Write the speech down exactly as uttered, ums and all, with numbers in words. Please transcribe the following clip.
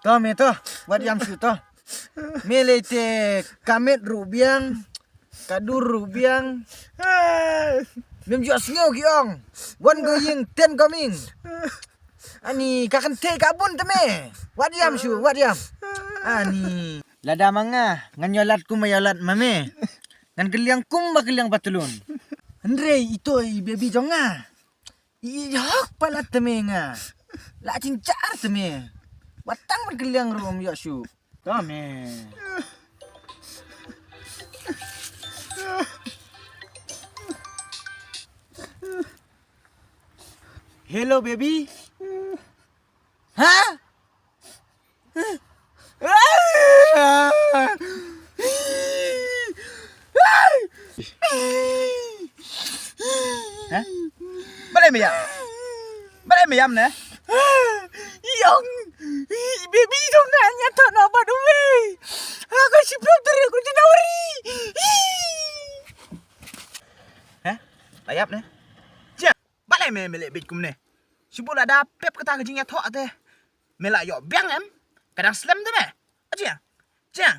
To me to, wat ïam shuh to. Me lei te ka met ruh biang, ka dur ruh biang. Mem ju sngew ki ong, wan go ïing ten coming. Ani ka kan te ka bun te me. Wat ïam shuh, wat ïam. Ani lada ma nga ngan ïolat kum ba ïolat ma me, ngan kylliang kum ba kylliang patlun. Hynrei ito i baby jong nga, i hok palat te me nga. La jynjar te me. Wat tang ban kylliang ruh ym ïoh shuh. To me. Hello baby. Ha? Ha? Balei me ïam? Balei me ïam ne? Ïong, baby jong nga ïathoh noh bad uwei. Ha ka shiplap tarik u January. Heh? La ïap ne? Jia, balei me me leh beit kumne? Shu buh lada pep kata ka jingïathoh te me la ïoh biang em? Ka dang slem te me. Jia. Jia.